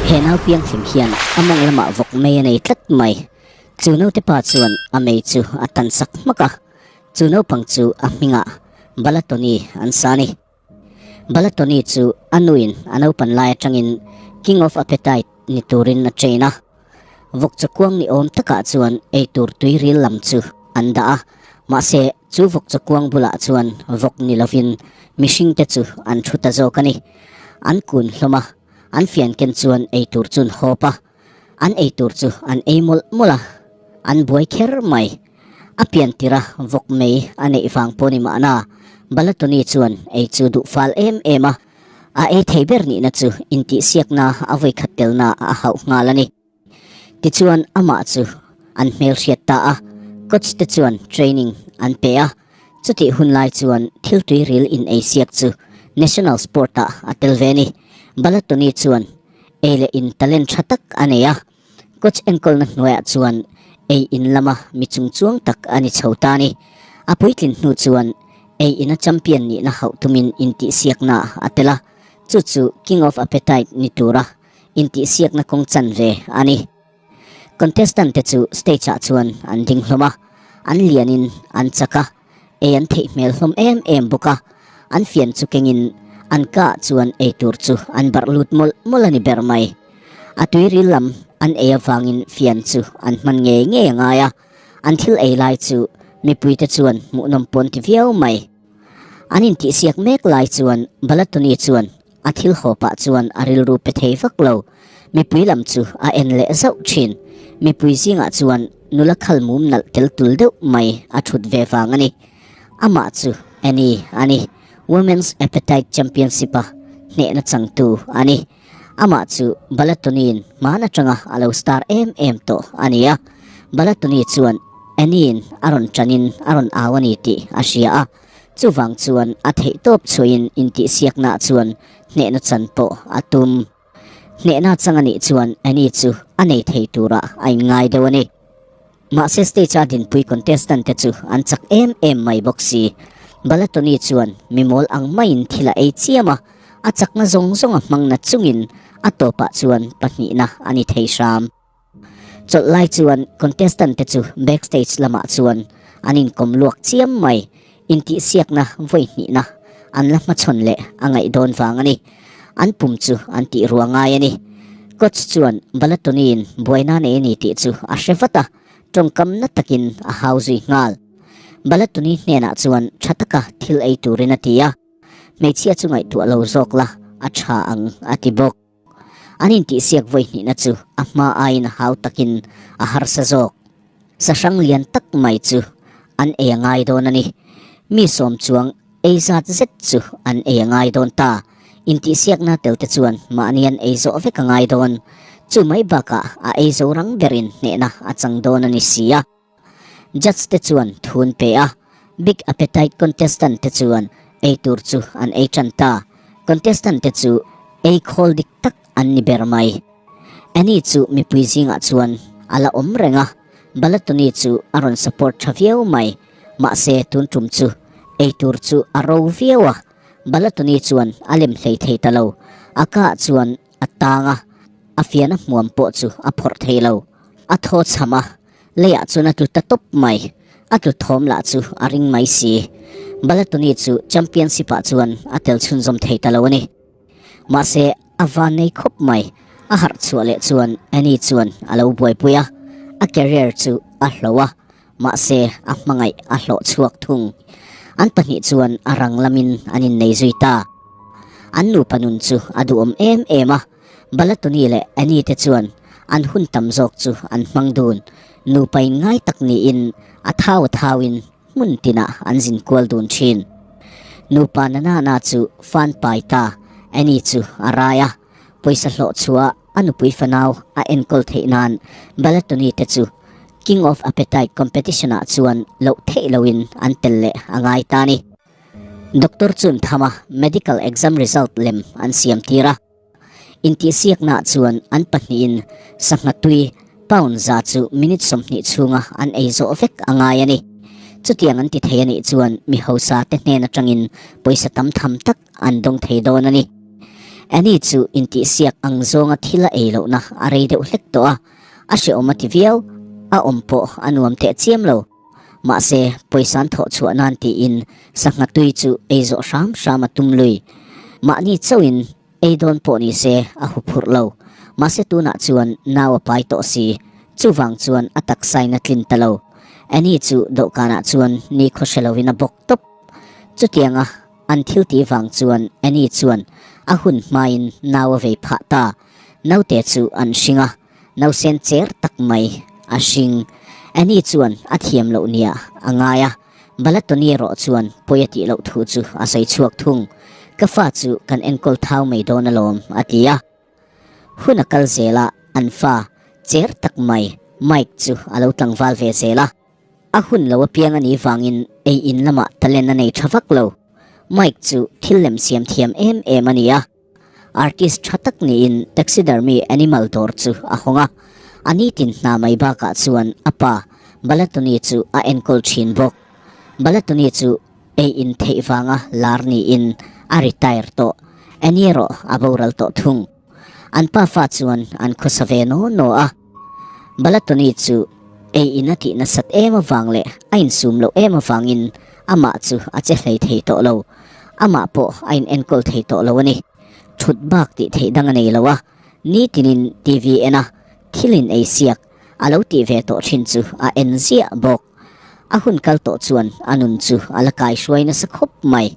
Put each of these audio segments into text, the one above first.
He nau pianghlim hian a mawng lamah vawk mei a nei tlat mai. Chu naute pa chuan a mei chu a tan sak hmak a, chu naupang chu a hmingah Balatoni an sa a ni. Balatoni chu a nuin a naupan lai atangin King of Appetite ni turin a train a. Vawk chakuang ni awm takah chuan eitur tuiril lam chu an dah a, mahse chu vawk chakuang bulah chuan vawk ni lovin mihringte chu an thu ta zawk a ni. An kun hlawm a, an fian ken chuan eitur chu an hawp a, an eitur chu an ei mawlh mawlh a, an buai kher mai. A pian tirh a vawk mei a neih vang pawh ni mahna, Balatoni chuan ei chu duh fal em em a, A ei thei ber nihna chu intihsiakna a vawikhat telna a hauh nghal a ni. Tichuan amah chu an hmelhriat ta a, coach te chuan training an pe a, chutih hun lai chuan thil tuiril in eisiak chu national sport ah a tel ve a ni. Balatoni chuan ei leh in talent tha tak a nei a, Coach enkawlna hnuaiah chuan ei in lama mi chungchuang tak a ni chho ta a ni. A puitlin hnu chuan ei ina champion nihna hauh tumin intihsiakna a tel a, chu chu King of Appetite ni tura intihsiakna kawng chanve a ni. Contestant te chu stage ah chuan an ding hlawm a, an lianin an chak a, ei an theih hmel hlawm em em bawk a, an fian chu kengin an ka ah chuan ei tur chu an barh lut mawlh mawlh a ni ber mai. A tuiril lam an ei avangin fian chu an hman ngei ngei a ngai a, an thil ei lai chu mipuite chuan hmuhnawm pawn ti viau mai. An intihsiak mek lai chuan Balatoni chuan A thil haw pah chuan a rilru pe thei vak lo. Mipui lam chu a en leh zauh thin. Mipui zingah chuan nula khal mum nalh tel tul deuh mai a thut ve vang a ni. Amah chu Annie a ni. Women's Appetite Championship-a hnehna changtu a ni. Amah chu Balatoni'n hman atanga a lo star em em tawh a ni a. Balatoni chuan Annie-in a rawn tanin a rawn au a ni tih a hria a. Chuvang chuan a theihtawp chhuahin intihsiaknaah chuan hnehna chan pawh a tum. Hnehna chang a nih chuan Annie chu a nei thei turah a inngai deuh a ni. Mahse stage-a dinpui contestant te chu an chak em em mai bawk si. Balatoni chuan mimawl ang maiin thil a ei chiam a, a chakna zawng zawng a hmang na chungin a tawpah chuan pahnihna a ni thei hram. Chawlh lai chuan contestant te chu backstage lamah chuan an inkawm luak chiam mai, intihsiakna vawi hnihna an la hmachhawn leh a ngaih dawn vang a ni. An pum chu an tih rua ngai a ni. Coach chuan Balatoni-in buaina nei a ni tih chu a hre vat a, tawngkam na takin a hau zui nghal. Balatoni hnenah chuan tha taka thil ei turin a ti a, hmeichhia chu ngaihtuah lo zawk la a tha ang a ti bawk. An intihsiak vawi hnihna chu a hma aiin a hau takin a harsa zawk. Sahrang lian tak mai chu an ei a ngai dawn a ni. Mi sawm chuang ei zat zet chu an ei a ngai dawn ta. Intihsiakna telte chuan mahni an ei zawh vek a ngai dawn. Chu mai bakah a ei zo rang berin hnehna a chang dawn a ni si a. Judge te chuan thu an pe a, Big Appetite contestant te chuan ei tur chu an ei tan ta. Contestant te chu ei khawl dik tak an ni ber mai. Annie chu mipui zingah chuan a la awm reng a, Balatoni chu a rawn support tha viau mai. Mahse tun tum chu ei tur chu a ro viau a, Balatoni chuan a lem hlei thei ta lo. A ka ah chuan a tang a, a fian a hmuam pawh chu a phawrh thei lo. A thaw chham a, Leiah chuan a tlu ta tawp mai. A tlu thawm lah chu a ring mai si. Balatoni chu championship ah chuan a tel chhunzawm thei ta lo a ni. Mahse, a van nei khawp mai. A harh chhuah leh chuan Annie chuan a lo buaipui a, a career chu a hloh a, mahse a hmangaih a hlawh chhuak thung. An pahnih chuan a rang lamin an innei zui ta. An nupa nun chu a duhawm em em a. Balatoni leh Annie te chuan an hun tam zawk chu an hmang dun. Nupa in ngai tak niin a thau a thauin hmun tinah an zin kual dun thin. Nupa na na na chu fan pai ta, Annie chu a rai a, pawisa hlawh chhuah a nupui fanau a enkawl theih nan Balatoni te chu King of Appetite competition ah chuan loh theih loin an tel leh a ngai ta ni. Doctor chuan tham a medical exam result lem an siam tir a. Intihsiaknaah chuan an pahnihin sangha tui pound za chu minute 20 chhunga an ei zawh vek a ngai a ni. Chutiang an ti thei a nih chuan mi hausa te hnen atangin pawisa tam tham tak an dawng thei dawn a ni. Annie chu intihsiak ang zawnga thil a ei lohna a rei deuh hlek tawh a, a hrehawm a ti viau, a awm pawh a nuam teh chiam lo. Mahse, pawisa an thawh chhuah nan tiin sangha tui chu ei zawh hram hram a tum lui. Mahni chauhin ei dawn pawh ni se a huphurh lo. Mahse tunah chuan nau a pai tawh si, chuvang chuan a taksain a tlin ta lo. Annie chu dawhkanah chuan nikhaw hre loin a bawk tawp. Chutianga an thil tih vang chuan Annie chuan a hun hmain nau a vei phah ta. Naute chu an hring a, nausen cher tak mai a hring. Annie chuan a thiam loh nia a ngai a, Balatoni erawh chuan pawi a tih loh thu chu a sawi chhuak thung. Ka fa chu kan enkawl thau mai dawn alawm, a ti a. Hun a kal zel a, an fa cher tak mai Mike chu a lo tlangval ve zel a. A hun lo apiang a nih vangin ei in lamah talent a nei tha vak lo. Mike chu thil lem siam thiam em em a ni a. Artist tha tak niin taxidermy animal dawr chu a hawng a. A nitin hna mai bakah chuan a pa Balatoni chu a enkawl thin bawk. Balatoni chu ei in theih vanga lar niin a retire tawh. Annie erawh a boral tawh thung. An pa fa chuan an khawsa ve naw naw a. Balatoni chu ei in a tih nasat em avang leh a insum loh em avangin amah chu a che hlei thei tawh lo. Amah pawh a in enkawl thei tawh lo a ni. Thut bak tih theih dang a nei lo a, nitinin TV en a, thil in ei siak a lo tih ve tawh thin chu a en ziah bawk. A hun kal tawh chuan a nun chu a la kai hruai nasa khawp mai.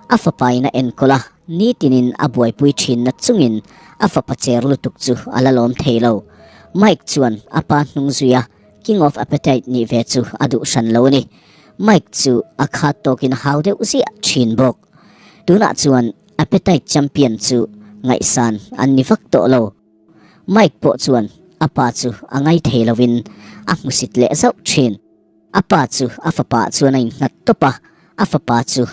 A fapa in a enkawl a, nitinin a buaipui thin na chungin a fapa cher lutuk chu a la lawm thei lo. Mike chuan a pa hnung zui a, King of Appetite nih ve chu a duh hran lo a ni. Mike chu a khat tawkin a hau deuh ziah thin bawk. Tunah chuan Appetite Champion chu ngaihsan an ni vak tawh lo. Mike pawh chuan a pa chu a ngai thei lovin a hmusit leh zauh thin. A pa chu a fapa chuan a innghat tawp a, a fapa chu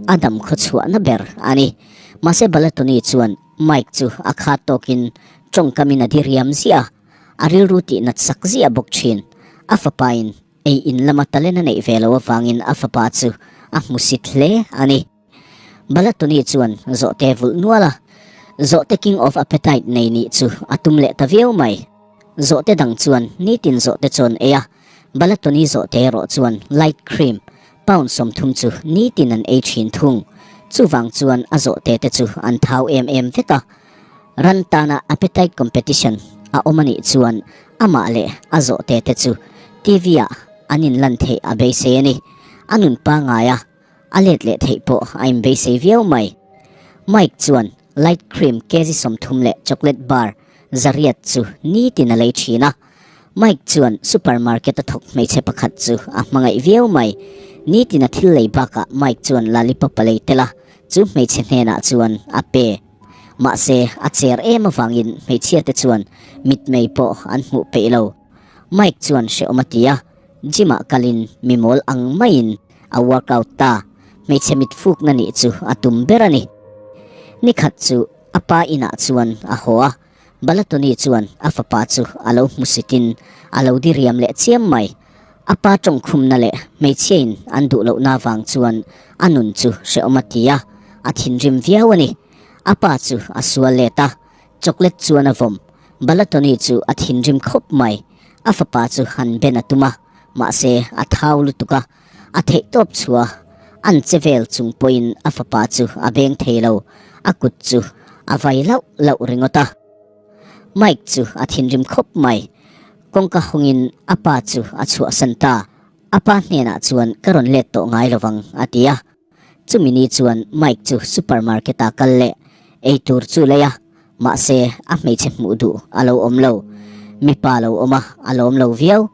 a dam khaw chhuahna ber a ni. Mahse Balatoni chuan Mike chu a khat tawkin tawngkamin a diriam ziah a, a rilru tih nat sak ziah bawk thin. A fapain ei in lama talent a neih ve loh avangin a fapa chu a hmusit hle a ni. Balatoni chuan zawhte vulh nual a, zawhte King of Appetite nei nih chu a tum leh ta viau mai. Zawhte dang chuan nitin zawhte chawn ei a, Balatoni zawhte erawh chuan light cream pound 30 chu nitin an ei thin thung. Chuvang chuan a zawhte te chu an thau em em vek a. Ran tana appetite competition a awm a nih chuan amah leh a zawhte te chu TV ah an inlan theih a beisei a ni. A nun pangngai a. A let leh theih pawh a inbeisei viau mai. Mike chuan light cream kg 30 leh chocolate bar zariat chu nitin a lei thin a. Mike chuan supermarket a thawk hmeichhe pakhat chu a hmangaih viau mai. Nitin a thil lei bakah Mike chuan lollipop a lei tel a, chu hmeichhe hnenah chuan a pe. Mahse, a cher em avangin hmeichhiate chuan mitmei pawh an hmuh peih lo. Mike chuan hrehawm a ti a, Gym ah kalin mi mawl ang maiin a workout ta, hmeichhe mit fukna nih chu a tum ber a ni. Nikhat chu a pa inah chuan a haw a, Balatoni chuan a fapa chu a lo hmusitin a lo diriam leh chiam mai. A pa tawngkhumna leh hmeichhiain an duh lohna vang chuan a nun chu hrehawm a ti a, a thinrim viau a ni. A pa chu a sual let a, chocolate chuan a vawm. Balatoni chu a thinrim khawp mai. A fapa chu han ben a tum a, mahse a thau lutuk a, a theihtawp chhuah an che vel chung pawhin a fapa chu a beng thei lo, a kut chu a vai lauh lauh ringawt a. Mike chu a thinrim khawp mai, kawngka hawngin a pa chu a chhuahsan ta, a pa hnenah chuan ka rawn let tawh ngai lovang a ti a. Chumi ni chuan Mike chu supermarket ah kal leh ei tur chu lei a, mahse a hmeichhe hmuh duh a lo awm lo. Mipa lo awm a, a lawm lo viau.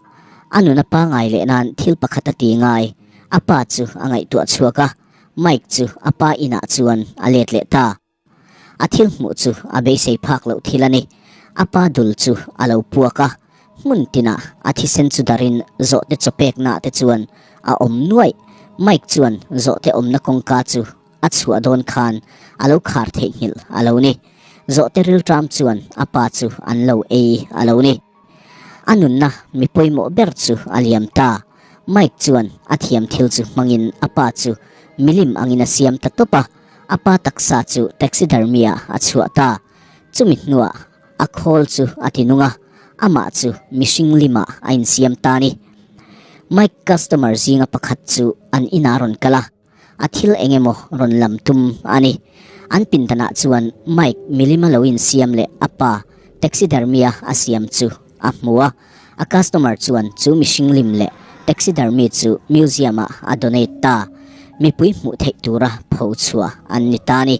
A nun a pangai leh nan thil pakhat a ti ngai, a pa chu a ngaihtuah chhuak a, Mike chu a pa inah chuan a let leh ta. A thil hmuh chu a beisei phak loh thil a ni. A pa dul chu a lo puak a, hmun tinah a thisen chu darin zawhte chaw peknaah te chuan a awm nuaih. Mike chuan zawhte awmna kawngka chu a chhuah dawn khan a lo khar theihnghilh a lo ni. Zawhte rilṭam chuan a pa chu an lo ei a lo ni. A nunna mi pawimawh ber chu a liam ta. Mike chuan a thiam thil chu hmangin a pa chu milim angin a siam ta tawp a. A pa taksa chu taxidermy-ah a chhuah ta. Chumi hnuah a khawl chu a ti nung a, amah chu mihring limah a insiam ta a ni. Mike customer zinga pakhat chu an inah a rawn kal a, a thil eng emaw rawn lam tum a ni. An pindanah chuan Mike milima lo insiam leh a pa taxidermy-a a siam chu a hmu a, a customer chuan chu mihring lim leh taxidermy chu museum-ah a donate ta. Mipui hmuh theih tura pho chhuah an ni ta a ni.